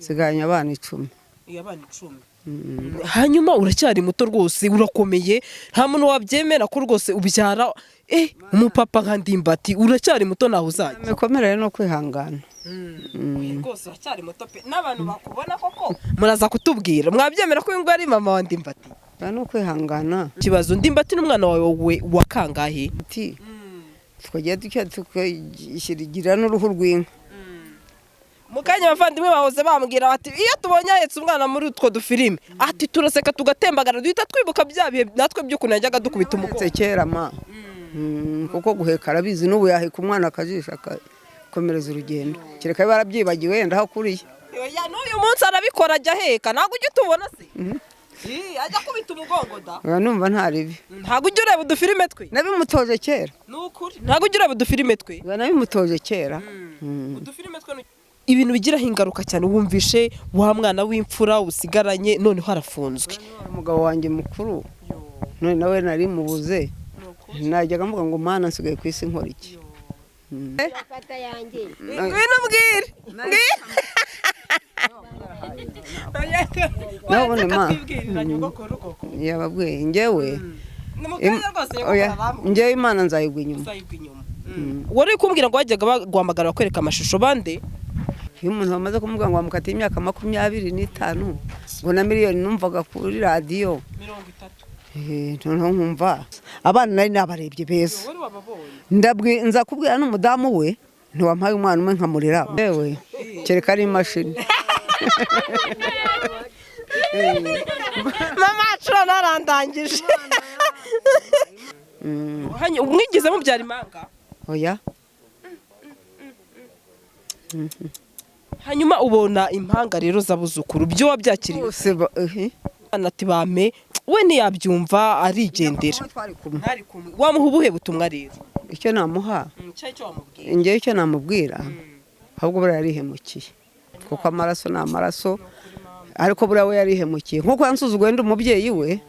Nsigaranye abana 10. Abana 10. Hanyuma uracyari muto rwose, urakomeye, nta muntu wabyemera ko rwose ubyara umupapa nka Ndimbati. Uracyari muto, ntaho uzajya. Imikomere no kwihangana. Rwose uracyari muto pe, n'abantu bakubona koko muraza kutubwira, mwabyemera ko uyu nguyu ari mama wa Ndimbati? No kwihangana. Ikibazo, Ndimbati n'umwana wawe wa kangahe? Ati twagiye ducya tukishyirigira n'uruhu rw'inka. Mu kanya abavandimwe bahoze bambwira bati iyo tubonye ahetse umwana muri utwo dufilime, ati turaseka tugatembagara, duhita twibuka bya bihe natwe by'ukuntu yajyaga dukubita umugongo. Uretse kera ma, kuko guheka arabizi, n'ubu yaheka umwana akajisho akakomereza urugendo, kereka biba yarabyibagiwe wenda aho akuriye. Oya, n'uyu munsi arabikora, ajya aheka. Ntabwo ujya utubona se? Ii, ajya akubita umugongo da. Oya, numva nta ribi. Ntabwo ujya ureba udufilime twe? Nabimutoje kera. Ni ukuri ntabwo ujya ureba udufilime twe? Oya, nabimutoje kera. Udufilime twe ibintu bigiraho ingaruka cyane. Wumvishe wa mwana w'imfura usigaranye noneho arafunzwe. Umugabo wanjye mukuru none nawe nari mubuze, najyaga mvuga ngo Mana, nsigaye ku isi nkora iki? Ngwino ubwire. Nabone ma. Yababwiye njyewe. Oya, njyewe Imana nzayigwa inyuma. Wari uri kumbwira ngo wajyaga baguhamagara bakwereka amashusho bande? Iyo umuntu bamaze kumubwira ngo bamukatiye imyaka 25 ngo na miliyoni, numvaga kuri radiyo. 30. Noneho nkumva abana nari nabarebye beza. Wari wababonye? Nza kubwira n'umudamu we ntiwampaye umwana umwe nkamurera, yewe kereka ari imashini. Mama acura narandangije. Mwigeze mubyara impanga? Oya. Hanyuma ubona impanga rero z'abuzukuru, byo wabyakiriye? Bose Ati bame we ntiyabyumva, arigendera. Twari kumwe. Mwari kumwe. Wamuha ubuhe butumwa rero? Icyo namuha, Icyo wamubwira. Njyewe icyo namubwira, ahubwo buriya yarihemukiye, kuko amaraso ni amaraso, ariko buriya we yarihemukiye nkuko yansuzuguye ndi umubyeyi we.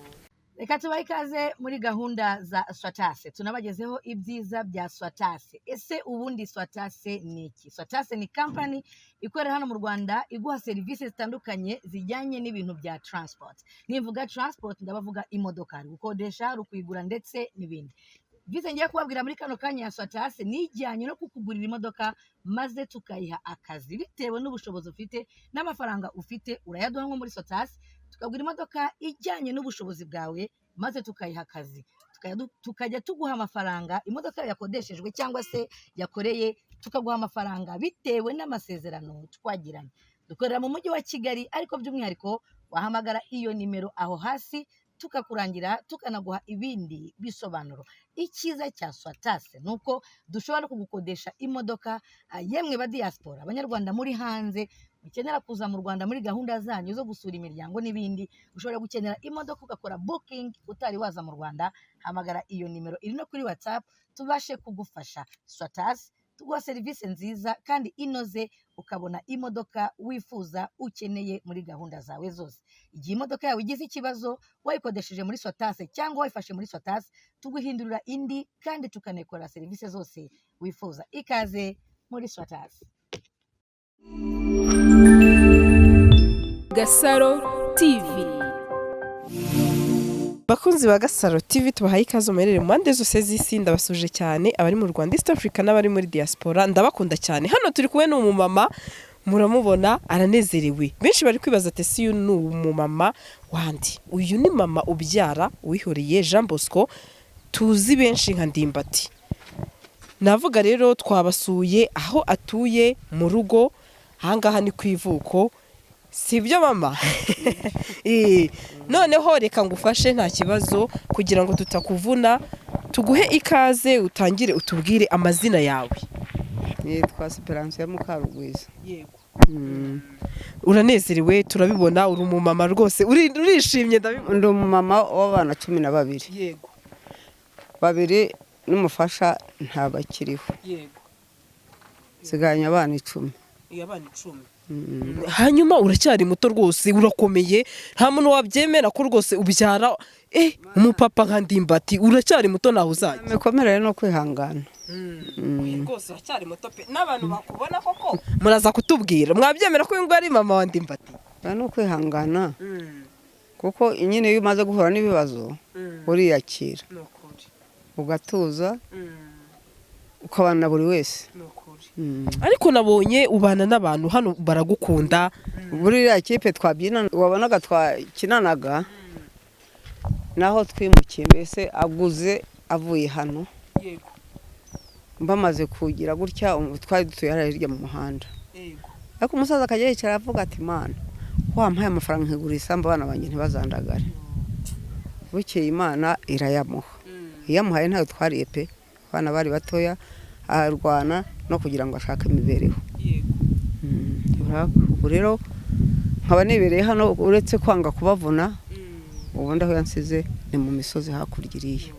Reka tubahe ikaze muri gahunda za Swatase, tunabagezeho ibyiza bya Swatase. Ese ubundi Swatase ni iki? Swatase ni kampani ikorera hano mu Rwanda, iguha serivisi zitandukanye zijyanye n'ibintu bya transport. Nimvuga transport ndabavuga imodoka, hari gukodesha, hari ukuyigura ndetse n'ibindi. Byiza ngiye kubabwira muri kano kanya ya Swatase ni ijyanye no kukugurira imodoka maze tukayiha akazi bitewe n'ubushobozi ufite n'amafaranga ufite, urayaduha nko muri Swatase tukagura imodoka ijyanye n'ubushobozi bwawe maze tukayiha akazi, tukajya tuguha amafaranga imodoka yakodeshejwe cyangwa se yakoreye, tukaguha amafaranga bitewe n'amasezerano twagiranye. Dukorera mu mujyi wa Kigali, ariko by'umwihariko wahamagara iyo nimero aho hasi tukakurangira, tukanaguha ibindi bisobanuro. Icyiza cya Swatase ni uko dushobora no kugukodesha imodoka. Yemwe ba diaspora, abanyarwanda muri hanze mukenera kuza mu Rwanda muri gahunda zanyu zo gusura imiryango n'ibindi, ushobora gukenera imodoka ugakora booking utari waza mu Rwanda. Hamagara iyo nimero iri no kuri WhatsApp tubashe kugufasha. Swatase tuguha serivisi nziza kandi inoze, ukabona imodoka wifuza ukeneye muri gahunda zawe zose. Igihe imodoka yawe igize ikibazo wayikodesheje muri Swatase cyangwa wayifashe muri Swatase, tuguhindurira indi kandi tukanekora serivisi zose wifuza. Ikaze muri Swatase. Gasaro TV. Bakunzi ba Gasaro TV, tubahaye ikaze muherere mu mpande zose z'isi. Ndabasuje cyane abari mu Rwanda, East Africa n'abari muri diaspora, ndabakunda cyane. Hano turi kumwe n'umumama, muramubona aranezerewe. Benshi bari kwibaza ati ese uyu ni umumama wandi? Uyu ni mama ubyara Uwihoreye Jean Bosco, tuzi benshi nka Ndimbati. Navuga rero twabasuye aho atuye mu rugo, ahangaha ni ku ivuko, si byo mama? Noneho reka ngufashe nta kibazo, kugira ngo tutakuvuna, tuguhe ikaze utangire utubwire amazina yawe. Nitwa Esperance ya Mukarugwiza. Yego. Uranezerewe turabibona, uri umumama rwose, urishimye ndabibona. Ndi umumama w'abana 12. 2 n'umufasha ntabakiriho. Nsigaranye abana 10. Abana 10. Hanyuma uracyari muto rwose, urakomeye, nta muntu wabyemera ko rwose ubyara umupapa nka Ndimbati. Uracyari muto, ntaho uzajya. Imikomere no kwihangana. Oya, rwose uracyari muto pe, n'abantu bakubona koko muraza kutubwira, mwabyemera ko uyu nguyu ari mama wa Ndimbati? Oya, ni ukwihangana, kuko nyine iyo umaze guhura n'ibibazo uriyakira, Ni ukuri. ugatuza, ukabana na buri wese. Ni ukuri. Ariko nabonye ubana n'abantu hano baragukunda. Buriya kipe twabyina wabonaga twakinanaga, naho twimukiye, mbese aguze avuye hano, bamaze kugira gutya, ubu twari dutuye hariya hirya mu muhanda, ariko umusaza akajya yicara avuga ati: "Imana wampaye amafaranga nkigura isambu, abana banjye ntibazandagare." Bukeye Imana irayamuha. Iyo amuhaye ntayo twariye pe, abana bari batoya, arwana no kugira ngo ashake imibereho. Ubu rero nkaba nibereye hano, uretse kwanga kubavuna. Ubundi aho yansize ni mu misozi hakurya iriya.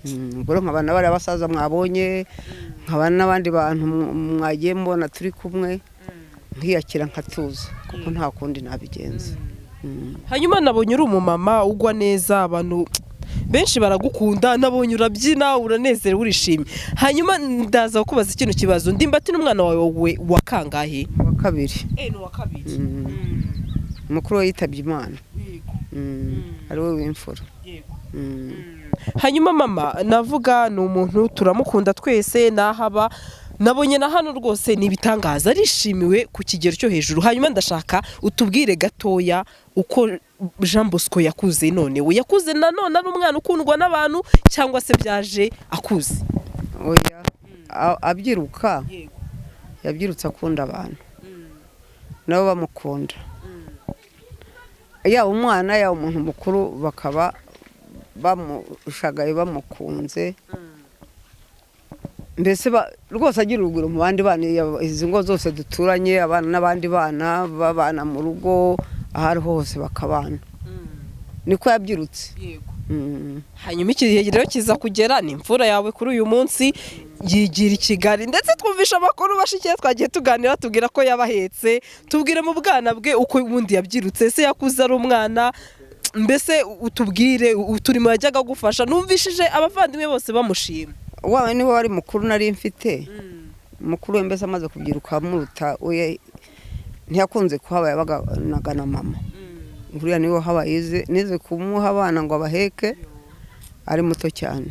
Ubwo rero nkaba na bariya basaza mwabonye, nkaba n'abandi bantu mwagiye mubona turi kumwe, nkiyakira nkatuza, kuko nta kundi nabigenza. Hanyuma nabonye uri umumama ugwa neza, abantu benshi baragukunda, nabonye urabyina, uranezerewe, urishimye. Hanyuma ndaza kukubaza ikintu kibazo: Ndimbati n'umwana wawe wa kangahe? Uwa kabiri. Eh, ni uwa kabiri. Mukuru we yitabye Imana. Ari we w'imfura. Hanyuma mama, navuga ni umuntu turamukunda twese n'ahaba, nabonye na hano rwose ni ibitangaza, arishimiwe ku kigero cyo hejuru. Hanyuma ndashaka utubwire gatoya uko Jean Bosco yakuze. None we yakuze nanone ari umwana ukundwa n'abantu, cyangwa se byaje akuze? Oya, abyiruka, yabyirutse akunda abantu, nabo bamukunda, yaba umwana yaba umuntu mukuru, bakaba bamushagaye, bamukunze, mbese rwose agira urugwiro mu bandi bana. Izi ngo zose duturanye, abana n'abandi bana babana mu rugo, aho ariho hose bakabana, niko yabyirutse. Hanyuma iki gihe rero kiza kugera, ni imfura yawe kuri uyu munsi yigira i Kigali, ndetse twumvisha amakuru bashikiye twagiye tuganira tubwira ko yabahetse. Tubwire mu bwana bwe uko ubundi yabyirutse, se yakuze ari umwana, mbese utubwire uturimo yajyaga gufasha. Numvishije abavandimwe bose bamushima. Wawe niwe wari mukuru nari mfite, mukuru we mbese amaze kubyiruka amuruta we, ntiyakunze kuhaba, yabaganaga na mama. Buriya niwe wahabaye, nize kumuha abana ngo abaheke ari muto cyane,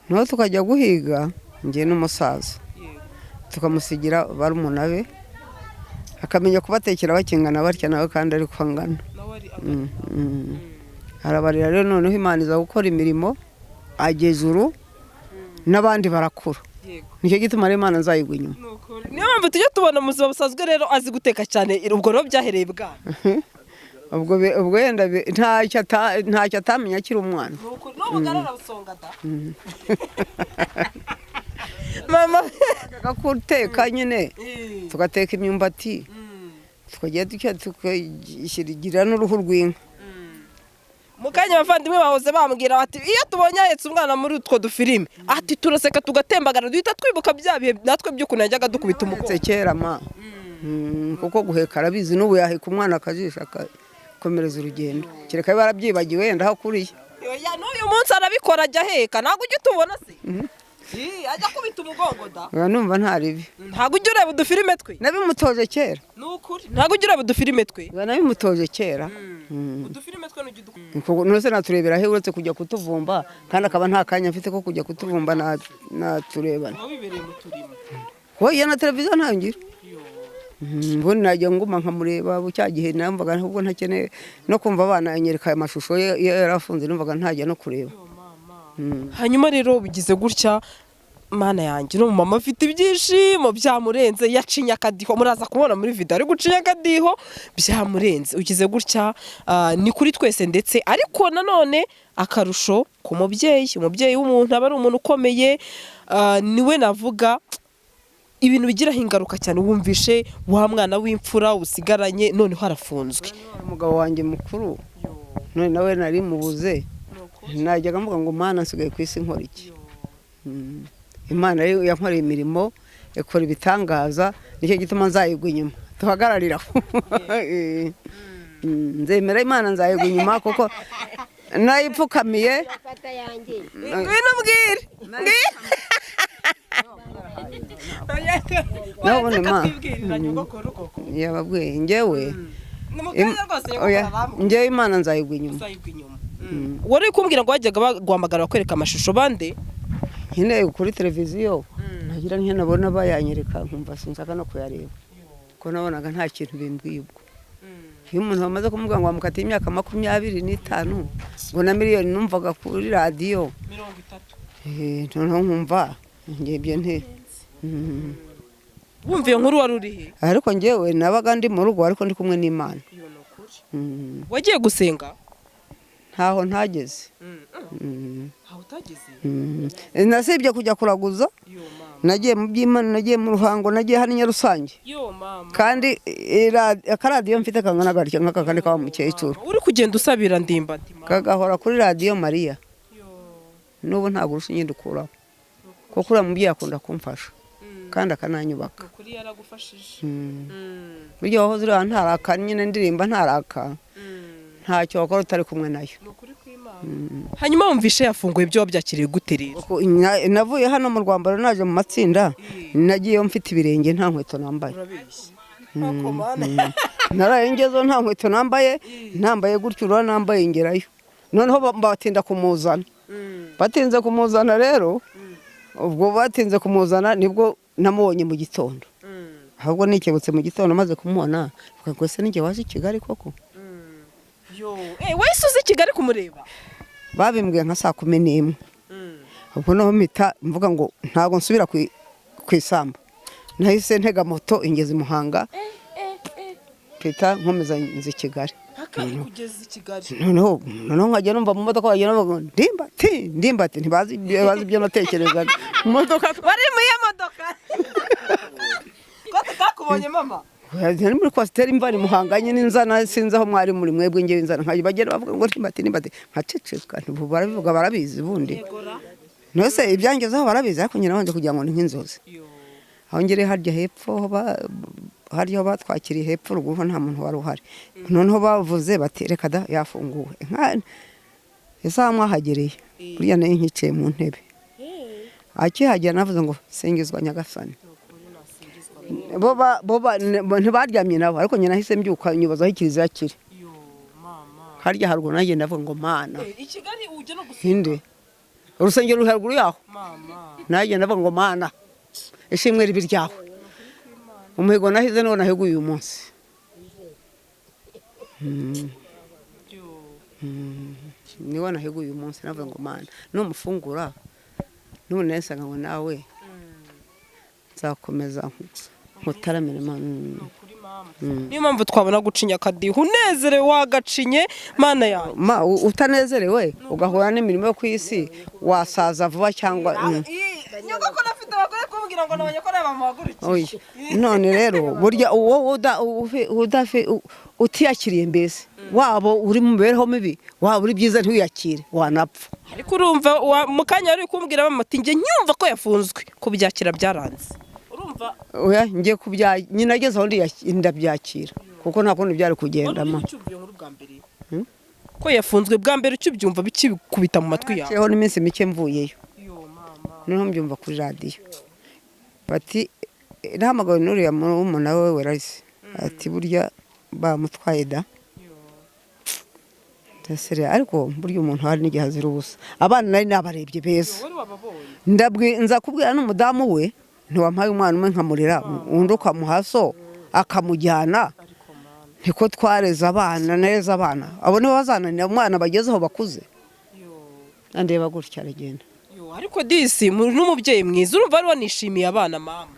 noneho tukajya guhiga njye n'umusaza, tukamusigira barumuna be, akamenya kubatekera bakingana batya nawe kandi ariko angana. Arabarira rero, noneho Imana iza gukora imirimo, ageza uru n'abandi barakura. Nicyo gituma rero Imana nzayigwa inyuma. Niyo mpamvu tujya tubona mu buzima busanzwe rero azi guteka cyane. Ubwo rero byahereye bwana? Ubwo wenda ntacyo atamenya akiri umwana. N'ubu arabusonga da mama. Guteka nyine, tugateka imyumbati, tukajya dutya, tukashyira n'uruhu rw'inka. Mu kanya abavandimwe bahoze bambwira bati: "Iyo tubonye ahetse umwana muri utwo dufilime," ati, "turaseka tugatembagara, duhita twibuka bya bihe natwe by'ukuntu yajyaga dukubita umugongo." Ndetse kera ma, kuko guheka arabizi, n'ubu yaheka umwana akajisha akakomereza urugendo, kereka biba yarabyibagiwe wenda aho akuriye. Oya, n'uyu munsi arabikora, ajya aheka. Ntabwo ujya utubona se? Ii, ajya akubita umugongo da. Nkaba numva nta ribi. Ntabwo ujya ureba udufilime twe? Nabimutoje kera. Ni ukuri, ntabwo ujya ureba udufilime twe? Nkaba nabimutoje kera. Udufilime twe ntujya udukunda? Nose naturebera he uretse kujya kutuvumba, kandi akaba nta kanya mfite ko kujya kutuvumba naturebana. Uba wibereye mu turimo. Oya, na televiziyo ntayo ngira. Ubundi najya nguma nkamureba cya gihe namvaga ahubwo ntakeneye no kumva abana anyereka aya mashusho ye, iyo yari afunze numvaga ntajya no kureba. Hanyuma rero bigize gutya, Mana yanjye, uno mama afite ibyishimo byamurenze, yacinye akadiho. Muraza kubona muri video ari gucinya akadiho, byamurenze. Ugize gutya, ni kuri twese ndetse, ariko nanone akarusho ku mubyeyi. Umubyeyi w'umuntu aba ari umuntu ukomeye, niwe navuga ibintu bigiraho ingaruka cyane. Wumvishe wa mwana w'imfura usigaranye noneho arafunzwe. Umugabo wanjye mukuru none nawe nari mubuze, najyaga mvuga ngo: "Mana, nsigaye ku isi nkora iki?" Imana rero yankoreye imirimo, ikora ibitangaza, nicyo gituma nzayigwa inyuma. Tuhagararira aho. Nzemera Imana nzayigwa inyuma kuko nayipfukamiye. Ngwino ubwire, ngwino. Naho ubundi ma. Akatwibwirira nyogokuru koko. Yababwiye njyewe. Ni mu kanya rwose nyogokuru Oya, arambwira. Njyewe Imana nzayigwa inyuma. Uzayigwa inyuma. Wari uri kumbwira ngo wajyaga baguhamagara bakwereka amashusho bande? Nyine kuri televiziyo nagira nke nabona bayanyereka nkumva sinshaka no kuyareba, kuko nabonaga nta kintu bimbwiye. Ubwo iyo umuntu bamaze kumubwira ngo bamukatiye imyaka 25 ngo na miliyoni numvaga kuri radiyo 30. Noneho nkumva njye ibyo nti Wumva iyo nkuru wari uri he? Ariko njyewe nabaga ndi mu rugo, ariko ndi kumwe n'Imana. Wagiye gusenga? Ntaho ntageze. Ntaho utageze? Nasibye kujya kuraguza. Yo mama. Nagiye mu by'Imana, nagiye mu Ruhango, nagiye hano i Nyarusange. Yo mama. Kandi akaradiyo mfite kangana gatya nk'aka kandi kaba mukecuru. Uri kugenda usabira Ndimbati, mama. Kagahora kuri radiyo Mariya. Yo. N'ubu ntabwo urushinge ndukuraho, kuko uriya mubyeyi akunda kumfasha kandi akananyubaka. Ukuri yaragufashije. Burya wahoze uriya ntaraka nyine ndirimba ntaraka, ntacyo wakora utari kumwe nayo. Ni ukuri kw'Imana. Hanyuma wumvishe yafunguye, ibyo wabyakiriye gute rero? Kuko navuye hano mu Rwambaro naje mu matsinda, nagiyeyo mfite ibirenge nta nkweto nambaye. Urabeshya. Komana. Naraye ngezeho nta nkweto nambaye, nambaye gutyo urabona nambaye ngerayo. Noneho batinda kumuzana, batinze kumuzana rero, ubwo batinze kumuzana nibwo namubonye mu gitondo. Ahubwo nikebutse mu gitondo maze kumubona mvuga ngo ese ninjye waje i Kigali koko? Yo, wahise uza i Kigali kumureba? Babimbwiye nka saa 11. Ubwo noneho mpita mvuga ngo ntabwo nsubira ku isambu. Nahise ntega moto ingeze i Muhanga, mpita nkomeza nza i Kigali. Kugeza i Kigali. Noneho nkajya numva mu modoka bagenda bavuga ngo Ndimbati, Ndimbati, ntibazi bazi ibyo natekerezaga mu modoka. Wari mu iyihe modoka ko tutakubonye, mama? Nari muri coaster imvana i Muhanga nyine nzana, sinzi aho mwari muri mwebwe, ngewe nzana nkajya bagenda bavuga ngo Ndimbati, Ndimbati, nkaceceka. Ntibu barabivuga, barabizi ubundi. Nose ibyangezeho barabizi, ariko nyine nabanje kugira ngo ni nk'inzozi. Aho ngereye harya hepfo aho harya aho batwakiriye hepfo ruguru ho nta muntu wari uhari. Noneho bavuze bati reka da, yafunguwe. Isaha mwahagereye burya nayo nkicaye mu ntebe, akihagera navuze ngo singizwa Nyagasani. Bo ntibaryamye nabo, ariko nyine nahise mbyuka nyubaza aho kiliziya kiri. Yo mama. Harya haruguru nanjye ndavuga ngo Mana. I Kigali ujya no gusenga? Hinde urusengero ruri haruguru yaho. Mama. Nanjye ndavuga ngo Mana, ishimwe ribi ryawe, umuhigo nahize niwo nahiguye uyu munsi. Yo. Niwo nahiguye uyu munsi. Navuga ngo Mana numufungura none nsaga ngo nawe nzakomeza nkutaramire Imana. Kuri mama. Niyo mpamvu twabona gucinya akadiho unezerewe, wagacinye Mana yawe. Ma utanezerewe ugahura n'imirimo yo ku isi wasaza vuba cyangwa Nyogokuru afite abagore kumbwira ngo nabonye ko nawe bamuhagurukiye. Oya. None rero burya uwo utiyakiriye, mbese waba uri mu mibereho mibi, waba uri byiza, ntiwiyakire, wanapfa. Ariko urumva mu kanya wari kumbwira mama ati njye nyumva ko yafunzwe kubyakira byaranze, urumva? Oya, ngiye kubya nyina ageze aho ndabyakira kuko nta kundi byari kugendamo. Wari ucyumva iyo nkuru bwa mbere ko yafunzwe, bwa mbere ukibyumva bikikubita mu matwi yawe? Haciyeho n'iminsi mike mvuyeyo. Yo mama. Noneho mbyumva kuri radiyo bati nahamagawe n'uriya murumuna we werahise ati burya bamutwaye da. Ndasere, ariko burya umuntu hari n'igihe azira ubusa. Abana nari nabarebye beza. Wari wababonye? Nza kubwira n'umudamu we ntiwampaye umwana umwe nkamurera, undi ukamuha so akamujyana. Ariko mama. Niko twareze abana neza, abana abo nibo bazananira umwana bagezeho bakuze. Yo. Andeba gutya aragenda. Yo, ariko disi n'umubyeyi mwiza, urumva wari wanishimiye abana, mama.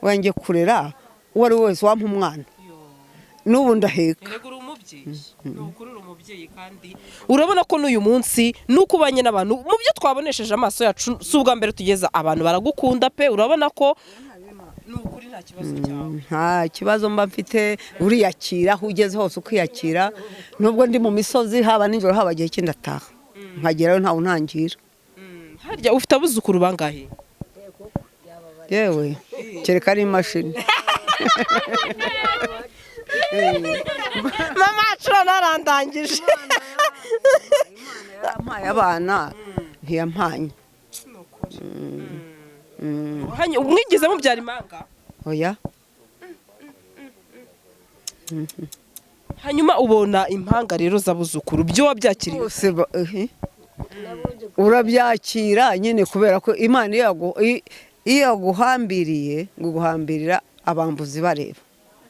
Wanjye kurera uwo ari we wese wampa umwana. Yo. N'ubu ndaheka. Erega uri umubyeyi, ni ukuri uri umubyeyi, kandi urabona ko n'uyu munsi nuko ubanye n'abantu mu byo twabonesheje amaso yacu, si ubwa mbere tugeza abantu baragukunda pe. Urabona ko ni ukuri nta kibazo cyawe. Nta kibazo mba mfite. Uriyakira aho ugeze hose ukiyakira, nubwo ndi mu misozi, haba nijoro, haba igihe cy'indataha nkagerayo ntawe untangira. Harya ufite abuzukuru bangahe? Yewe, kereka ari imashini. Mama acura narandangije. Yampaye abana, ntiyampanye. Mwigeze mubyara impanga? Oya. Hanyuma ubona impanga rero z'abuzukuru byo wabyakiriye? Bose urabyakira nyine kubera ko Imana iyo yaguhambiriye ngo iguhambirira abambuzi bareba.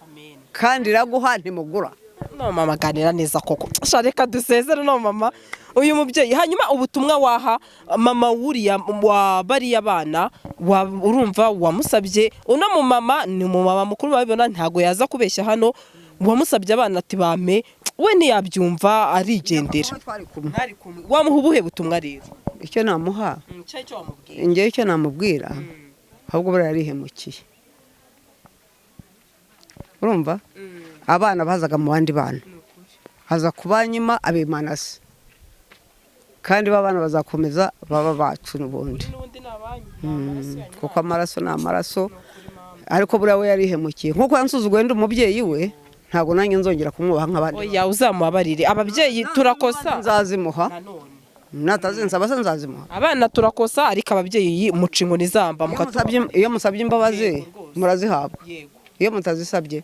Amen. Kandi iraguha ntimugura. No mama ganira neza koko. Sha reka dusezere no mama uyu mubyeyi. Hanyuma ubutumwa waha mama wuriya wa bariya bana urumva wamusabye uno mu mama ni mu mama mukuru babibona ntago yaza kubeshya hano, wamusabye abana ati bame we ntiyabyumva arigendera. Twari kumwe. Mwari kumwe. Wamuha ubuhe butumwa rero? Icyo namuha, Icyo wamubwira. njyewe icyo namubwira ahubwo buriya yarihemukiye. Urumva? Abana bazaga mu bandi bana, aza kubanyima abimana se, kandi ba bana bazakomeza baba bacu n'ubundi, kuko amaraso ni amaraso. Ariko buriya we yarihemukiye nkuko yansuzuguye ndi umubyeyi we, ntabwo nanjye nzongera kumwubaha nk'abandi. Oya uzamubabarire, ababyeyi turakosa. Nzazimuha, natazinsaba se nzazimuha. Abana turakosa ariko ababyeyi muca inkoni zamba Iyo musabye imbabazi murazihabwa, Yego. iyo mutazisabye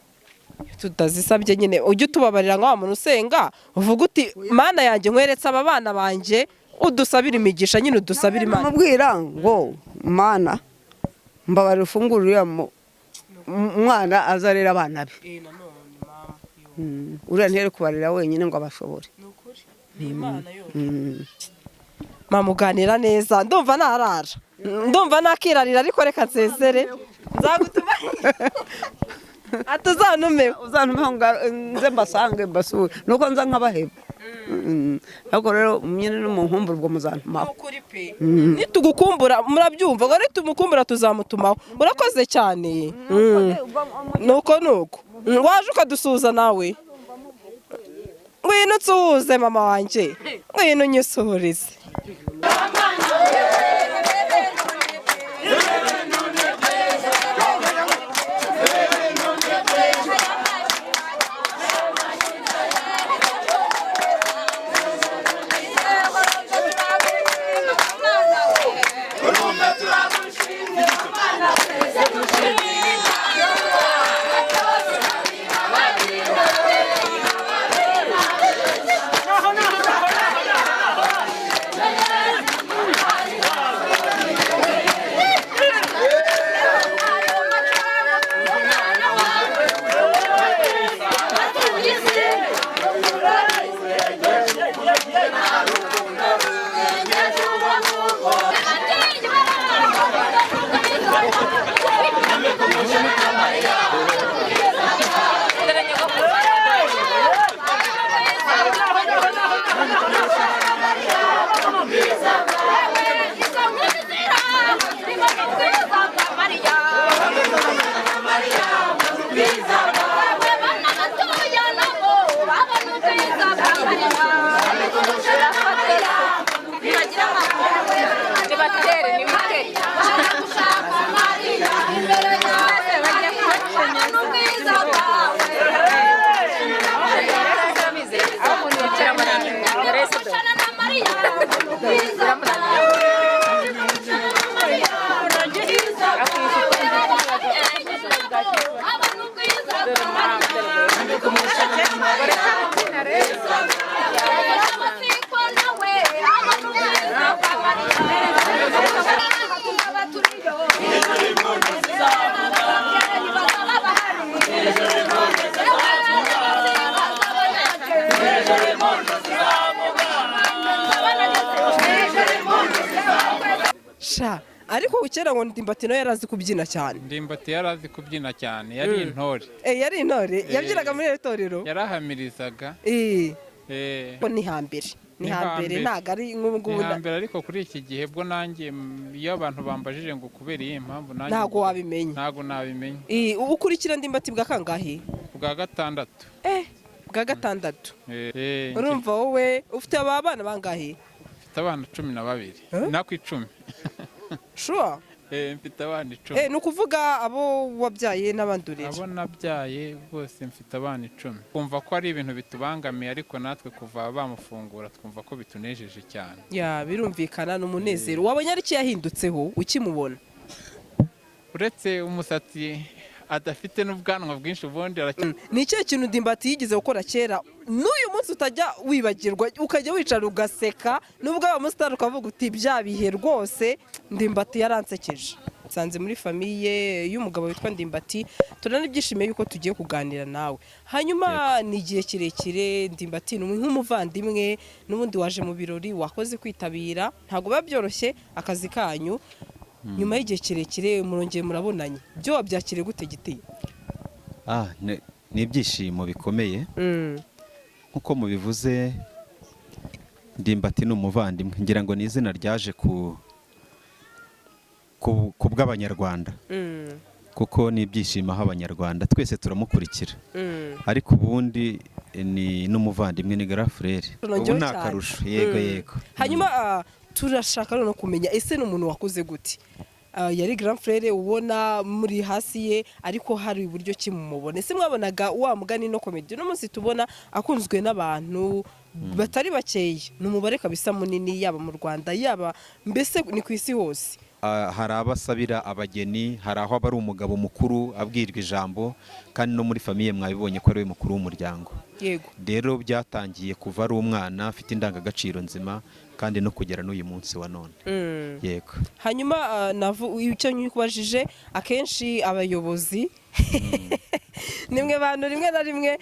tutazisabye nyine ujye utubabarira nka wa muntu usenga uvuga uti Mana yanjye nkweretse aba bana banjye udusabire imigisha nyine udusabire Imana. Mubwira ngo Mana mbabarira ufungure uriya mwana azarera abana be. Uriya ntiyari kubarira wenyine ngo abashobore. Mama uganira neza ndumva narara ndumva nakirarira ariko reka nsezere nzagutuma atuzantumeho. Uzantumeho nze mbasange mbasure nuko nza nkabaheba. Ariko rero nyine no mu nkumbura ubwo muzantumaho. Nitugukumbura murabyumva ngo nitumukumbura tuzamutumaho. Urakoze cyane. Nuko nuko waje ukadusuhuza nawe, ngwino unsuhuze mama wanjye, ngwino unyisuhurize. Sha ariko ukera ngo Ndimbati nawe yarazi kubyina cyane. Ndimbati yarazi kubyina cyane, yari intore. Yari intore, yabyinaga muri iri torero. Yarahamirizaga. Ko ni hambere. Ni hambere ntago ari nk'ubu Ni hambere ariko kuri iki gihe bwo nanjye iyo abantu bambajije ngo kubera iyi mpamvu nanjye ntago wabimenya. Ntago nabimenya. Ukurikira Ndimbati bwa kangahe? Bwa gatandatu. Bwa gatandatu. Urumva wowe ufite aba bana bangahe? Mfite abana 12. Nako 10. Sure. Mfite abana 10. Ni ukuvuga abo wabyaye n'abandurira. Abo nabyaye bose mfite abana 10. Kumva ko ari ibintu bitubangamiye ariko natwe kuva bamufungura twumva ko bitunejeje cyane. Ya birumvikana ni umunezero. Wabonye ari iki yahindutseho ukimubona? Uretse umusatsi adafite n'ubwanwa bwinshi, ubundi aracya. Ni ikihe kintu Ndimbati yigeze gukora kera n'uyu munsi utajya wibagirwa, ukajya wicara ugaseka, nubwo waba umusitari, ukavuga uti: "Bya bihe rwose Ndimbati yaransekeje"? Nsanze muri famille y'umugabo witwa Ndimbati, turanabyishimiye yuko tugiye kuganira nawe. Hanyuma ni igihe kirekire, Ndimbati ni nk'umuvandimwe n'ubundi waje mu birori, wakoze kwitabira, ntabwo biba byoroshye akazi kanyu. Nyuma y'igihe kirekire murongeye murabonanye, byo wabyakiriye gute, Giti? Ni ibyishimo bikomeye. Nk'uko mubivuze, Ndimbati ni umuvandimwe. Ngira ngo ni izina ryaje ku bw'Abanyarwanda, kuko ni ibyishimo aho Abanyarwanda twese turamukurikira, ariko ubundi ni n'umuvandimwe, ni grand frère. Ubu Nongeyeho ni cyane. akarusho, yego. Yego. Hanyuma turashaka noneho kumenya, ese ni umuntu wakuze gute? Yari grand frère, ubona muri hasi ye, ariko hari uburyo ki mumubona? Ese mwabonaga wa mugani no comedy uno munsi tubona akunzwe n'abantu batari bakeya, ni umubare kabisa munini, yaba mu Rwanda, yaba mbese ni ku isi hose? Hari abo asabira abageni, hari aho aba ari umugabo mukuru abwirwa ijambo, kandi no muri famille mwabibonye ko ari we mukuru w'umuryango. Rero byatangiye kuva ari umwana afite indangagaciro nzima, kandi no kugera n'uyu munsi wa none. Yego. Hanyuma icyo nkikubajije, akenshi abayobozi nimwe bantu rimwe na rimwe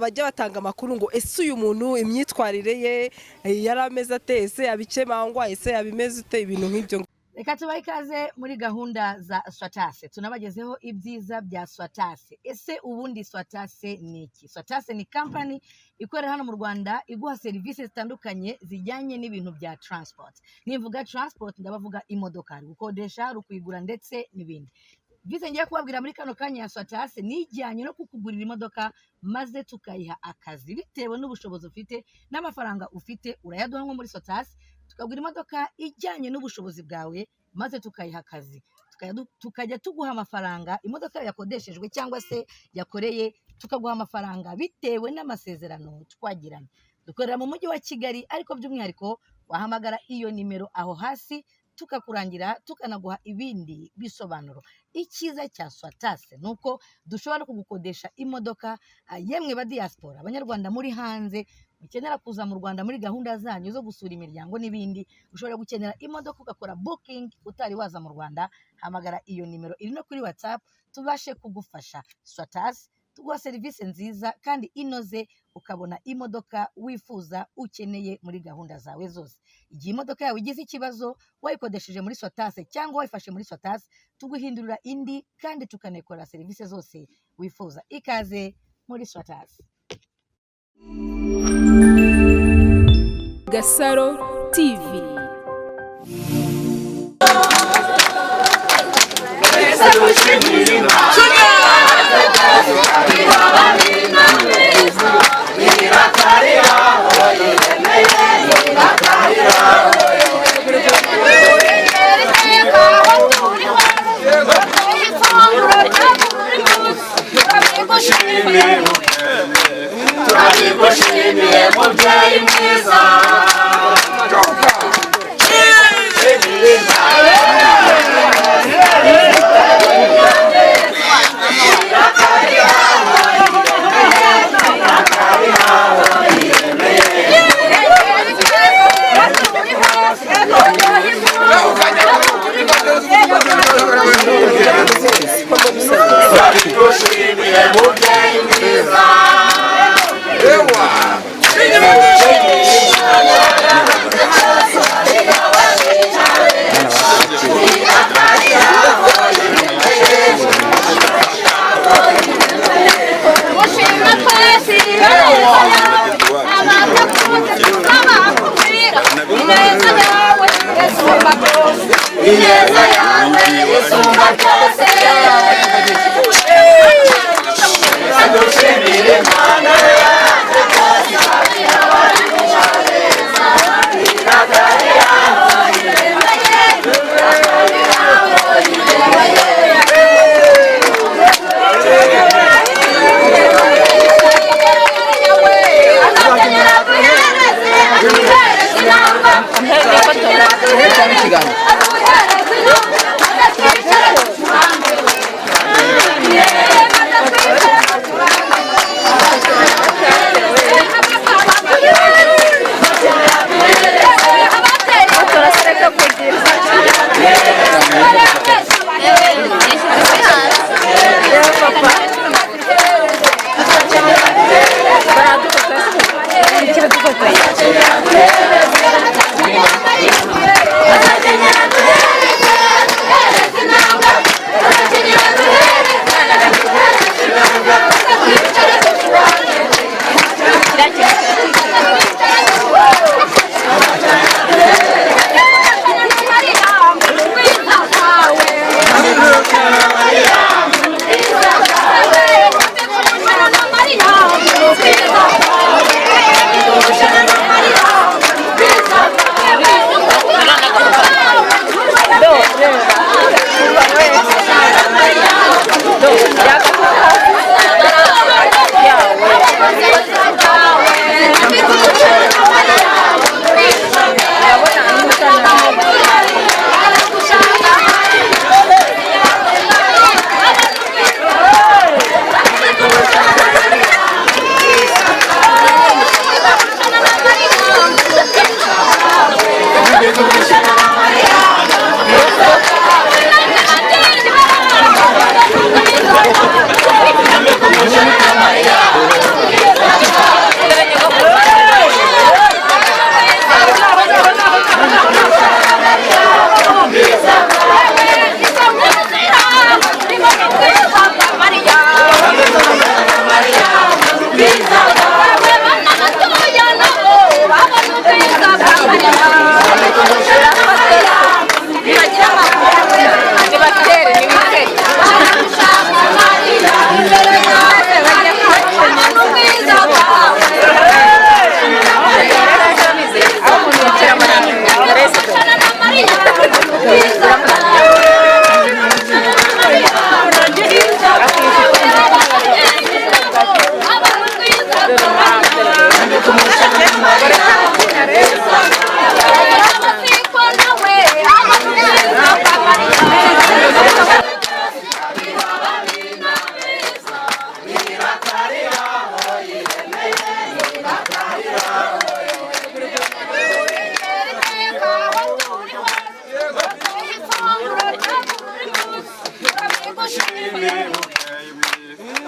bajya batanga amakuru ngo: "Ese uyu muntu imyitwarire ye yari ameze ate? Ese yabikemangwa? Ese yabimeze ute?" Ibintu nk'ibyo. Reka tubahe ikaze muri gahunda za Swatase, tunabagezeho ibyiza bya Swatase. Ese ubundi Swatase ni iki? Swatase ni kampani ikorera hano mu Rwanda, iguha serivisi zitandukanye zijyanye n'ibintu bya transport. Nimvuga transport ndabavuga imodoka, hari gukodesha, hari ukuyigura ndetse n'ibindi. Byiza ngiye kubabwira muri kano kanya ya Swatase ni ijyanye no kukugurira imodoka maze tukayiha akazi bitewe n'ubushobozi ufite n'amafaranga ufite, urayaduha nko muri Swatase, tukagura imodoka ijyanye n'ubushobozi bwawe maze tukayiha akazi. Tukajya tuguha amafaranga imodoka yakodeshejwe cyangwa se yakoreye, tukaguha amafaranga bitewe n'amasezerano twagiranye. Dukorera mu mujyi wa Kigali, ariko by'umwihariko wahamagara iyo nimero aho hasi tukakurangira, tukanaguha ibindi bisobanuro. Icyiza cya Swatase ni uko dushobora no kugukodesha imodoka. Yemwe ba diaspora, Abanyarwanda muri hanze mukenera kuza mu Rwanda muri gahunda zanyu zo gusura imiryango n'ibindi, ushobora gukenera imodoka ugakora booking utari waza mu Rwanda. Hamagara iyo nimero iri no kuri WhatsApp tubashe kugufasha. Swatase tuguha serivisi nziza kandi inoze, ukabona imodoka wifuza, ukeneye muri gahunda zawe zose. Igihe imodoka yawe igize ikibazo wayikodesheje muri Swatase cyangwa wayifashe muri Swatase, tuguhindurira indi kandi tukanekora serivisi zose wifuza. Ikaze muri Swatase. Gasaro TV. Turabigushimiye, mubyeyi mwiza. Turabigushimiye, mubyeyi mwiza. Gushima twese abakubwira ineza yawe isumba byose, ineza yawe isumba byose. Dushimire Imana.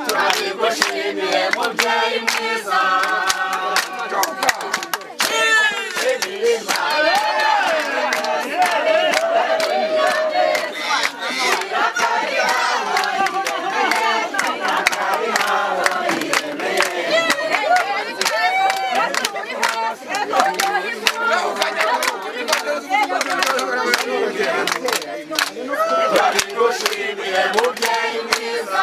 Turabigushimiye mubyeyi mwiza. Turabigushimiye mubyeyi mwiza.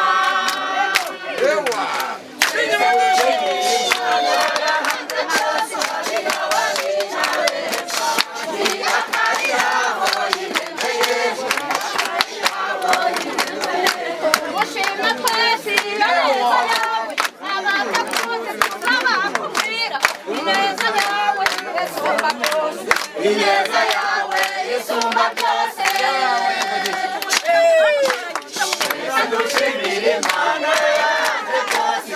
Ineza yawe isumba byose. Dushimire Imana yanze byose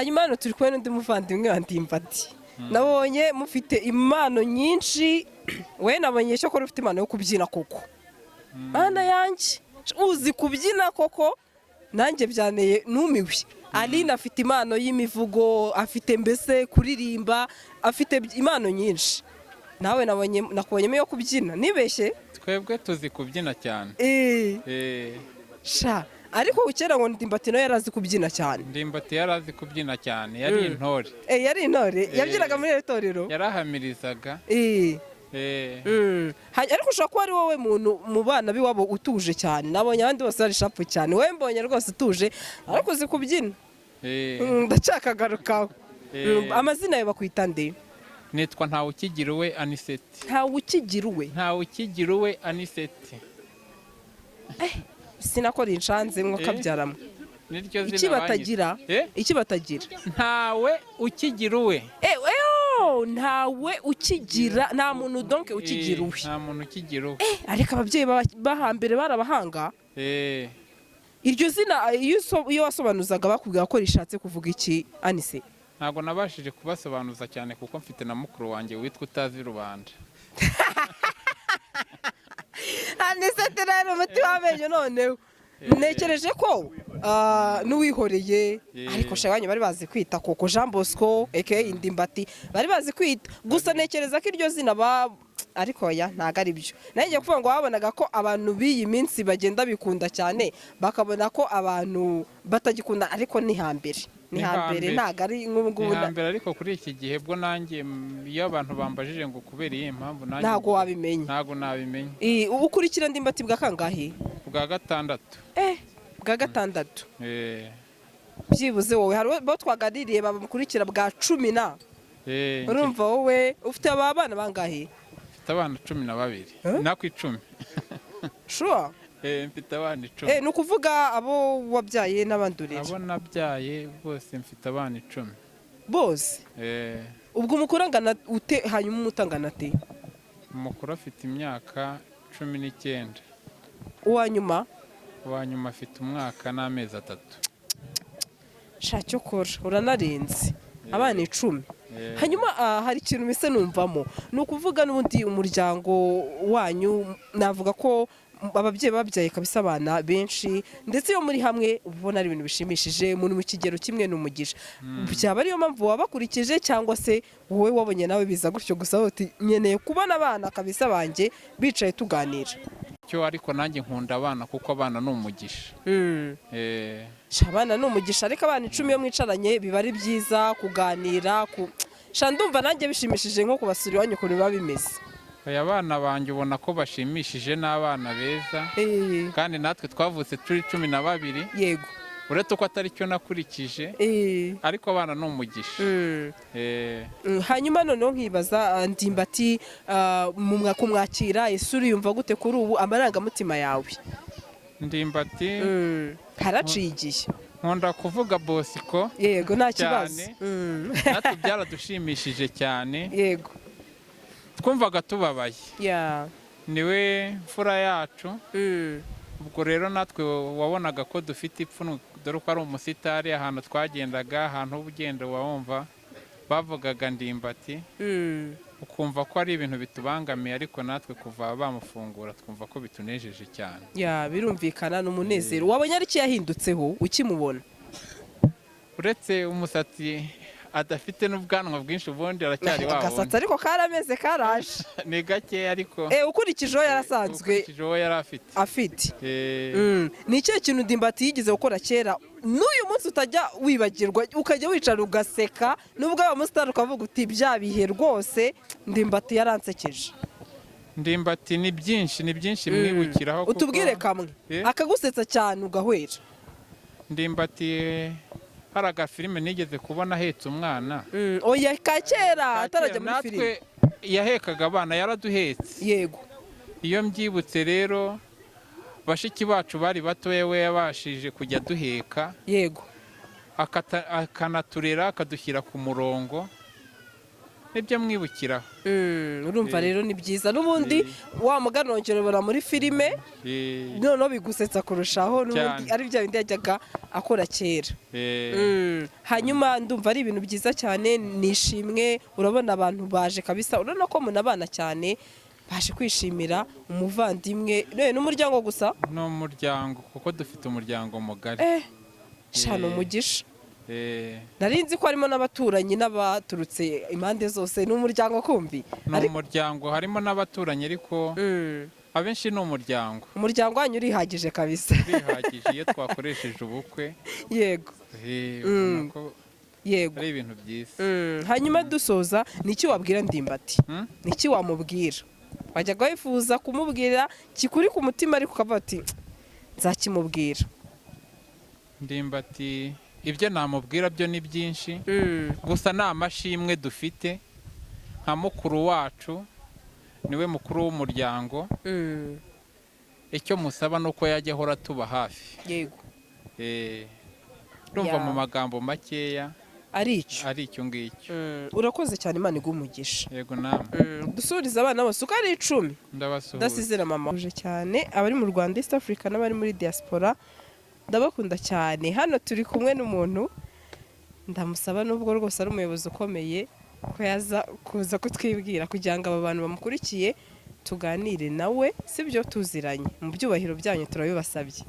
Hanyuma hano turi kumwe n'undi muvandimwe wa Ndimbati. Nabonye mufite impano nyinshi. We, nabonye cyo ko ufite impano yo kubyina koko. Mana yanjye, uzi kubyina koko, nanjye byaneye numiwe. Aline afite impano y'imivugo, afite mbese kuririmba, afite impano nyinshi. Nawe nabonye, nakubonyemo iyo kubyina, nibeshye? Twebwe tuzi kubyina cyane. Sha, ariko kera ngo Ndimbati nawe yari azi kubyina cyane. Ndimbati yari azi kubyina cyane, yari intore. Yari intore, yabyinaga muri iri torero. Yarahamirizaga. Ariko ushobora kuba ari wowe muntu mu bana b'iwabo utuje cyane. Nabonye abandi bose bari sharp cyane, wowe mbonye rwose utuje, ariko uzi kubyina. Ndacyakagarukaho. Amazina yawe bakwita nde? Nitwa Ntawukigiruwe Aniseti. Ntawe ukigira uwe? Ntawukigiruwe Aniseti. Sinakora inshanze mwo kabyaramo. Niryo zina Iki batagira? banyise. Iki batagira? Ntawe ukigira uwe. Oh, ntawe ukigira, nta muntu donc ukigira uwe. Nta muntu ukigira uwe. Ariko ababyeyi bahambere barabahanga. Iryo zina iyo wasobanuzaga bakubwira ko rishatse kuvuga iki, Anise? Ntabwo nabashije kubasobanuza cyane kuko mfite na mukuru wanjye witwa Utazi Rubanda. Anise rero umuti w'amenyo noneho ntekereje ko n'uwihoreye. Ariko shabanyu bari bazi kwita koko. Jean Bosco aka Indimbati bari bazi kwita. Gusa ntekereza ko iryo zina ba, ariko oya, ntabwo ari byo. Nanjye kuvuga ngo babonaga ko abantu b'iyi minsi bagenda bikunda cyane, bakabona ko abantu batagikunda, ariko ni hambere, ni Ni hambere. hambere. Ntabwo ari nk'ubu ngubu. Ni hambere, ariko kuri iki gihe bwo nanjye iyo abantu bambajije ngo kubera iyihe mpamvu, nanjye Ntabwo wabimenya. Ntabwo nabimenya. Ukurikira Ndimbati bwa kangahe? Bwa gatandatu. Bwa gatandatu. Eh. Byibuze wowe hari abo twaganiriye bamukurikira bwa 10 na. Urumva wowe ufite aba bana bangahe? Mfite abana 12. Eh? Nako 10. Sure? Mfite abana 10. Ni ukuvuga abo wabyaye n'abandi urera? Abo nabyaye bose, mfite abana 10. Bose? Eh. Ubwo umukuru angana ute, hanyuma umuto angana ate? Umukuru afite imyaka 19. Uwa nyuma? Uwa nyuma afite umwaka n'amezi 3. Sha, cyokora uranarenze, abana 10. Hanyuma hari ikintu mise numvamo, ni ukuvuga n'ubundi umuryango wanyu, navuga ko ababyeyi babyaye kabisa abana benshi, ndetse iyo muri hamwe uba ubona ari ibintu bishimishije, muri mu kigero kimwe, ni umugisha. Byaba ariyo mpamvu wabakurikije, cyangwa se wowe wabonye nawe biza gutyo gusa, uti nkeneye kubona abana kabisa banjye bicaye tuganira? Cyo, ariko nanjye nkunda abana kuko abana ni umugisha. Sha, abana ni umugisha, ariko abana 10 iyo mwicaranye biba ari byiza kuganira ku. Sha, ndumva nanjye bishimishije nko kubasura iwanyu ukuntu biba bimeze. Aya bana banjye ubona ko bashimishije, n'abana beza. Kandi natwe twavutse turi 12. Uretse ko atari cyo nakurikije, ariko abana ni umugisha. Hanyuma noneho nkibaza, Ndimbati mu kumwakira, ese uriyumva gute kuri ubu, amarangamutima yawe? Ndimbati, Haraciye igihe. nkunda kuvuga Bosco Yego, nta kibazo. cyane. Natwe byaradushimishije cyane. Twumvaga tubabaye. Niwe mfura yacu. Ubwo rero natwe wabonaga ko dufite ipfunwe, dore ko ari umusitari. Ahantu twagendaga, ahantu uba ugenda wumva bavugaga Ndimbati, ukumva ko ari ibintu bitubangamiye, ariko natwe kuva bamufungura twumva ko bitunejeje cyane. Ya, birumvikana, ni umunezero. Wabonye ari iki yahindutseho ukimubona? Uretse umusatsi adafite n'ubwanwa bwinshi, ubundi aracyari wa Agasatsi wundi. ariko karameze, karaje. Ni gake ariko. Ukurikije uwo yarasanzwe Ukurikije uwo yari afite. Afite. Ni ikihe kintu Ndimbati yigeze gukora kera n'uyu munsi utajya wibagirwa, ukajya wicara ugaseka, nubwo waba umusitari, ukavuga uti bya bihe rwose Ndimbati yaransekeje? Ndimbati ni byinshi, ni byinshi mwibukiraho Utubwire kamwe akagusetsa cyane ugahwera. Ndimbati hari agafilime nigeze kubona ahetse umwana. Oya, ka kera, atarajya muri Natwe filime. yahekaga abana, yaraduhetse. Iyo mbyibutse rero, bashiki bacu bari batoya, we yabashije kujya duheka, akanaturera, akadushyira ku murongo. Nibyo mwibukiraho. Urumva rero ni byiza n'ubundi wa muganongero ubona muri filime, noneho bigusetsa kurushaho n'ubundi ari bya bindi yajyaga akora kera. Hanyuma ndumva ari ibintu byiza cyane, nishimwe. Urabona abantu baje kabisa, urabona ko munabana cyane, baje kwishimira umuvandimwe n'umuryango gusa. Ni umuryango, kuko dufite umuryango mugari. Shana umugisha. Nari nzi ko harimo n'abaturanyi n'abaturutse impande zose, ni umuryango kumbi. Ni umuryango, harimo n'abaturanyi, ariko abenshi ni umuryango. Umuryango wanyu urihagije kabisa. Urihagije iyo twakoresheje ubukwe. Ubona ko ari ibintu byiza. Hanyuma dusoza, ni iki wabwira Ndimbati? Ni iki wamubwira wajyaga wifuza kumubwira kikuri ku mutima, ariko ukavuga ati nzakimubwira? Ndimbati, ibyo namubwira byo ni byinshi, gusa ni amashimwe dufite nka mukuru wacu, niwe mukuru w'umuryango. Icyo musaba ni uko yajya ahora atuba hafi. Ndumva mu magambo makeya ari icyo. Ari icyo ngicyo. Urakoze cyane, Imana iguhe umugisha. Yego, namwe. Dusurize abana bose uko ari 10. Ndabasuhuza. Ndasizera mama uje cyane. Abari mu Rwanda, East Africa n'abari muri diaspora, ndabakunda cyane. Hano turi kumwe n'umuntu, ndamusaba nubwo rwose ari umuyobozi ukomeye ko yaza kuza kutwibwira kugira ngo aba bantu bamukurikiye tuganire nawe, sibyo? Tuziranye, mu byubahiro byanyu turabibasabye.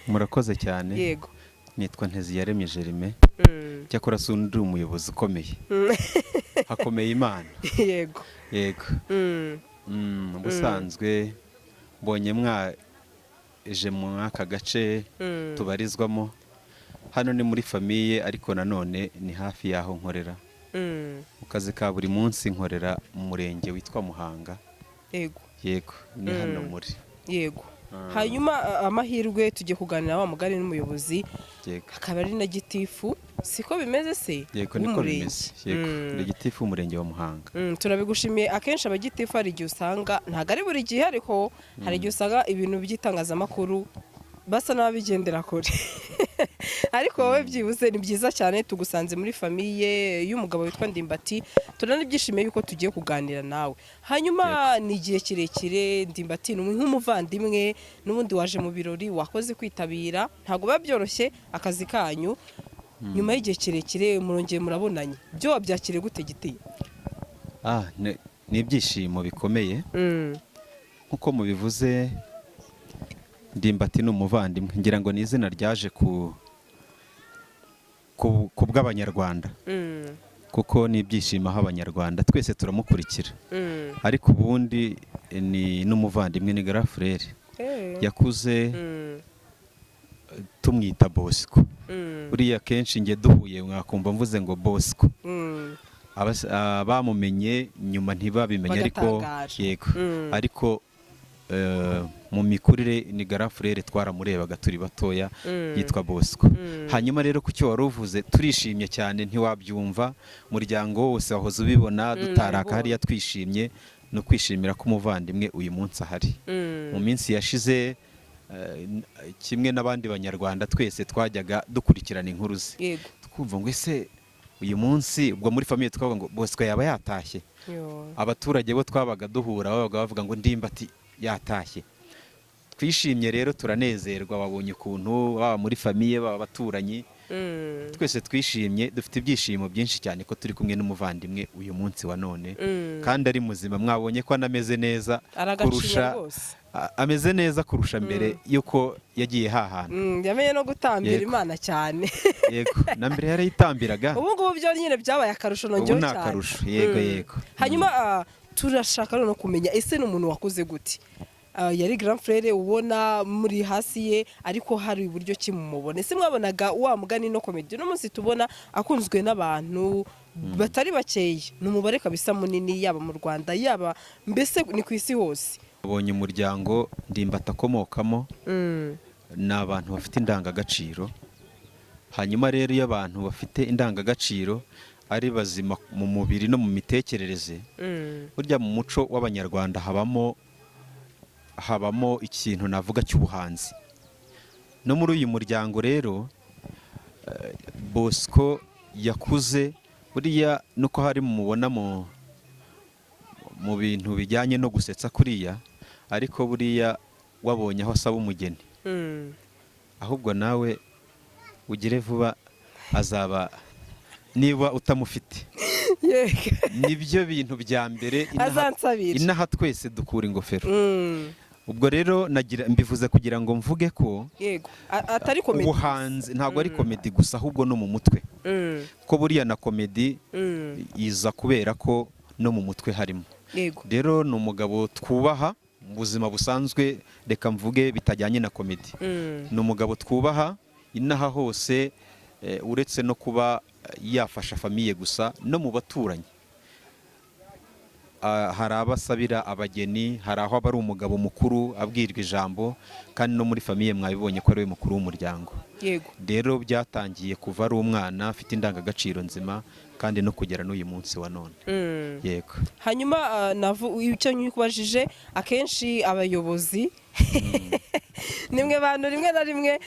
Murakoze cyane. Yego. Nitwa Nteziyaremye Jerime. Cyakora si undi umuyobozi ukomeye, hakomeye Imana. Yego. Ubusanzwe mbonye mwaje muri aka gace tubarizwamo. Hano ni muri famille, ariko nanone ni hafi y'aho nkorera mu kazi ka buri munsi. Nkorera mu murenge witwa Muhanga. Yego, ni hano muri. Yego. Hanyuma amahirwe tugiye kuganira wa mugari n'umuyobozi, akaba ari na gitifu, siko bimeze se? Yego, niko W'umurenge. bimeze. Yego, ni gitifu w'umurenge wa Muhanga. Turabigushimiye. Akenshi abagitifu hari igihe usanga, ntabwo ari buri gihe, ariko hari igihe usanga ibintu by'itangazamakuru basa n'ababigendera kure, ariko wowe byibuze ni byiza cyane. Tugusanze muri famille y'umugabo witwa Ndimbati, turanabyishimiye yuko tugiye kuganira nawe. Hanyuma ni igihe kirekire, Ndimbati ni nk'umuvandimwe n'ubundi waje mu birori, wakoze kwitabira, ntabwo biba byoroshye akazi kanyu. Nyuma y'igihe kirekire murongeye murabonanye, byo wabyakiriye gute, giti? Ni ibyishimo bikomeye. Nk'uko mubivuze, Ndimbati ni umuvandimwe. Ngira ngo ni izina ryaje ku bw'Abanyarwanda, kuko ni ibyishimo aho Abanyarwanda twese turamukurikira, ariko ubundi ni n'umuvandimwe, ni grand frère. Yakuze tumwita Bosco. Buriya kenshi njye duhuye mwakumva mvuze ngo Bosco. Abamumenye nyuma ntibabimenye, ariko Bagatangara. Yego. Ariko mu mikurire ni grand frère, twaramurebaga turi batoya, yitwa Bosco. Hanyuma rero ku cyo wari uvuze, turishimye cyane, ntiwabyumva, umuryango wose wahoze ubibona dutaraka Nabibonye. hariya twishimye no kwishimira ko umuvandimwe uyu munsi ahari. Mu minsi yashize, kimwe n'abandi Banyarwanda twese twajyaga dukurikirana inkuru ze, twumva ngo ese uyu munsi, ubwo muri famille twavuga ngo Bosco yaba yatashye. Abaturage bo twabaga duhura babaga bavuga ngo Ndimbati yatashye. Twishimye rero, turanezerwa, wabonye ukuntu baba muri famille, baba abaturanyi, twese twishimye, dufite ibyishimo byinshi cyane ko turi kumwe n'umuvandimwe uyu munsi wa none, kandi ari muzima. Mwabonye ko anameze neza Aragacinya kurusha rwose. Ameze neza kurusha mbere y'uko yagiye hahana. Yamenye no gutambira Imana cyane. Yego, na mbere yarayitambiraga. Ubu ngubu byo nyine byabaye akarusho Ubu nongeyeho ni cyane. akarusho, yego. Yego. Hanyuma turashaka noneho kumenya, ese ni umuntu wakuze gute? Yari grand frère, ubona muri hasi ye, ariko hari uburyo ki mumubona? Ese mwabonaga wa mugani no comedy uno munsi tubona akunzwe n'abantu batari bakeya, ni umubare kabisa munini, yaba mu Rwanda, yaba mbese ni ku isi hose? Abonye umuryango Ndimbati akomokamo ni abantu bafite indangagaciro. Hanyuma rero iyo abantu bafite indangagaciro, ari bazima mu mubiri no mu mitekerereze, burya mu muco w'Abanyarwanda habamo ikintu navuga cy'ubuhanzi. No muri uyu muryango rero, Bosco yakuze Buriya nuko hari mumubona mu bintu bijyanye no gusetsa kuriya, ariko buriya wabonye aho asaba umugeni, ahubwo nawe ugire vuba, azaba niba utamufite. Nibyo bintu bya mbere Azansabira. Inaha twese dukura ingofero. Ubwo rero nagira mbivuze kugira ngo mvuge ko Yego, atari comedy. ubuhanzi ntabwo ari comedy gusa, ahubwo no mu mutwe, ko buriya na comedy iza kubera ko no mu mutwe harimo. Rero ni umugabo twubaha mu buzima busanzwe, reka mvuge bitajyanye na comedy. Ni umugabo twubaha inaha hose, uretse no kuba yafasha famille gusa, no mu baturanyi. Hari abasabira abageni, hari aho aba ari umugabo mukuru abwirwa ijambo, kandi no muri famille mwabibonye ko ari we mukuru w'umuryango. Rero byatangiye kuva ari umwana afite indangagaciro nzima, kandi no kugera n'uyu munsi wa none. Yego. Hanyuma icyo nkikubajije, akenshi abayobozi nimwe bantu rimwe na rimwe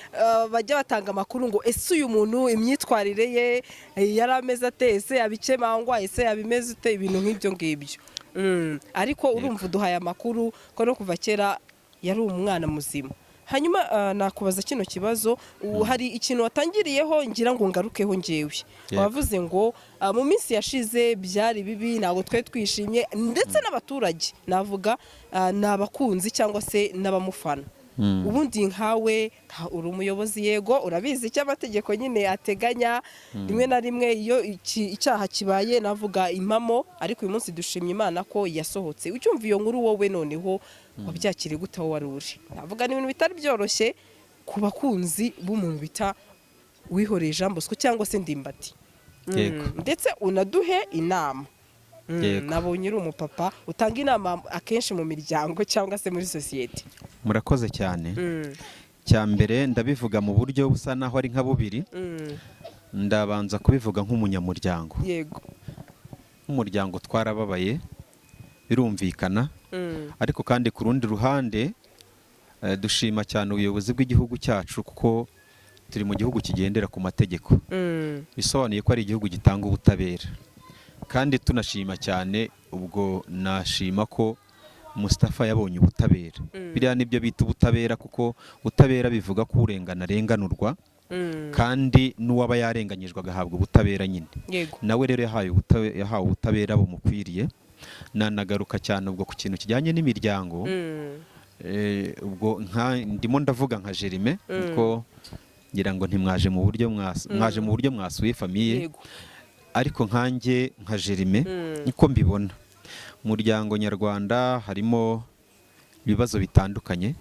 bajya batanga amakuru ngo: "Ese uyu muntu imyitwarire ye yari ameze ate? Ese yabikemangwa? Ese yabimeze ute?" Ibintu nk'ibyo ngibyo. Ariko urumva uduhaye amakuru ko no kuva kera yari umwana muzima. Hanyuma nakubaza kino kibazo. Hari ikintu watangiriyeho ngira ngo ngarukeho ngewe. Wavuze ngo mu minsi yashize byari bibi, ntabwo twari twishimye, ndetse n'abaturage navuga ni abakunzi cyangwa se n'abamufana. Ubundi nkawe uri umuyobozi, yego urabizi icyo amategeko nyine ateganya rimwe na rimwe iyo icyaha kibaye, navuga impamo. Ariko uyu munsi dushimye Imana ko yasohotse. Ucyumva iyo nkuru wowe noneho wabyakiriye gute aho wari uri? Navuga ni ibintu bitari byoroshye ku bakunzi b'umuntu bita Uwihoreye Jean Bosco cyangwa se Ndimbati. Ndetse unaduhe inama. Nabonye uri umupapa utanga inama akenshi mu miryango cyangwa se muri sosiyete. Murakoze cyane. Cya mbere ndabivuga mu buryo busa naho ari nka bubiri. Ndabanza kubivuga nk'umunyamuryango. Nk'umuryango twarababaye, birumvikana. Ariko kandi ku rundi ruhande dushima cyane ubuyobozi bw'igihugu cyacu, kuko turi mu gihugu kigendera ku mategeko, bisobanuye ko ari igihugu gitanga ubutabera. Kandi tunashima cyane, ubwo nashima ko Mustafa yabonye ubutabera. Biriya nibyo bita ubutabera, kuko ubutabera bivuga ko urengana arenganurwa, kandi n'uwaba yarenganyijwe agahabwa ubutabera nyine. Nawe rero yahawe ubutabera bumukwiriye. Nanagaruka cyane ubwo ku kintu kijyanye n'imiryango. Ubwo ndimo ndavuga nka Jerime, kuko ngira ngo ntimwaje mu buryo mwaje mu buryo mwasuye famille. Ariko nkanjye nka Jerime, niko mbibona, umuryango nyarwanda harimo ibibazo bitandukanye,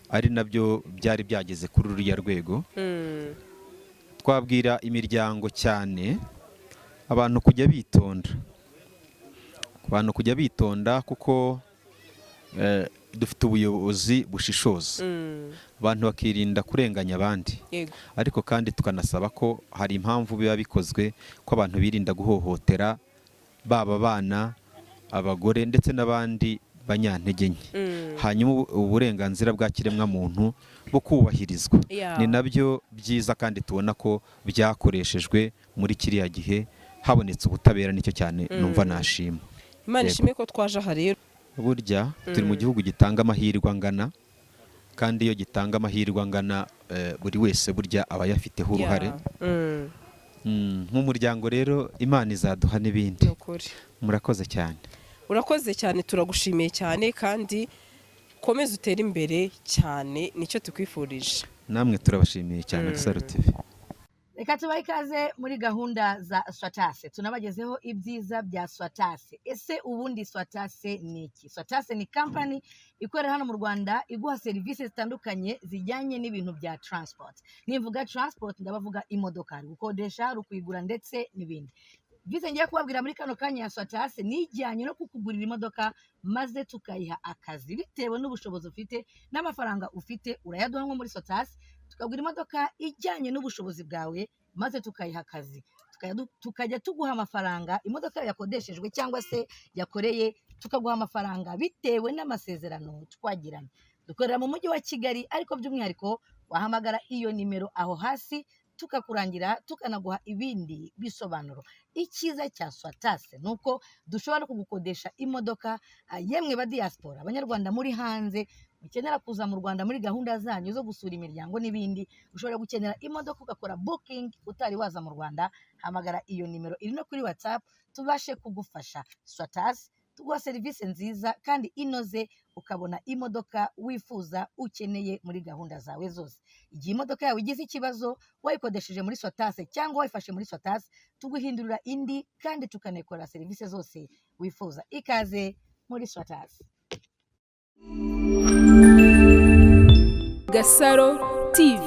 ari nabyo byari byageze kuri ruriya rwego. Twabwira imiryango cyane, abantu kujya bitonda, kuko dufite ubuyobozi bushishoza, abantu bakirinda kurenganya abandi. Ariko kandi tukanasaba ko hari impamvu biba bikozwe, ko abantu birinda guhohotera baba abana, abagore ndetse n'abandi banyantege nke, hanyuma uburenganzira bwa kiremwamuntu bukubahirizwa. Ni nabyo byiza, kandi tubona ko byakoreshejwe muri kiriya gihe, habonetse ubutabera. Nicyo cyane numva nashima. Imana Yego. ishimwe ko twaje aha rero. Burya turi mu gihugu gitanga amahirwe angana, kandi iyo gitanga amahirwe angana, buri wese burya aba ayafiteho uruhare. Nk'umuryango rero Imana izaduha n'ibindi. Ni ukuri. Murakoze cyane. Urakoze cyane, turagushimiye cyane, kandi komeza utere imbere cyane, nicyo tukwifurije. Namwe turabashimiye cyane, Gasaro TV. Reka tubahe ikaze muri gahunda za Swatase, tunabagezeho ibyiza bya Swatase. Ese ubundi Swatase ni iki? Swatase ni kampani ikorera hano mu Rwanda, iguha serivisi zitandukanye zijyanye n'ibintu bya transport. Nimvuga transport ndabavuga imodoka, hari gukodesha, hari ukuyigura ndetse n'ibindi. Byiza ngiye kubabwira muri kano kanya ya Swatase ni ijyanye no kukugurira imodoka maze tukayiha akazi bitewe n'ubushobozi ufite n'amafaranga ufite, urayaduha nko muri Swatase tukagura imodoka ijyanye n'ubushobozi bwawe maze tukayiha akazi, tukajya tuguha amafaranga imodoka yakodeshejwe cyangwa se yakoreye, tukaguha amafaranga bitewe n'amasezerano twagiranye. Dukorera mu mujyi wa Kigali, ariko by'umwihariko wahamagara iyo nimero aho hasi. Tukakurangira, tukanaguha ibindi bisobanuro. Icyiza cya Swatase ni uko dushobora no kugukodesha imodoka. Yemwe ba diaspora, Abanyarwanda muri hanze mukenera kuza mu Rwanda muri gahunda zanyu zo gusura imiryango n'ibindi, ushobora gukenera imodoka ugakora booking utari waza mu Rwanda. Hamagara iyo nimero iri no kuri WhatsApp, tubashe kugufasha. Swatase tuguha serivisi nziza kandi inoze, ukabona imodoka wifuza, ukeneye muri gahunda zawe zose. Igihe imodoka yawe igize ikibazo wayikodesheje muri Swatase cyangwa wayifashe muri Swatase, tuguhindurira indi kandi tukanekora serivisi zose wifuza. Ikaze muri Swatase. Gasaro TV.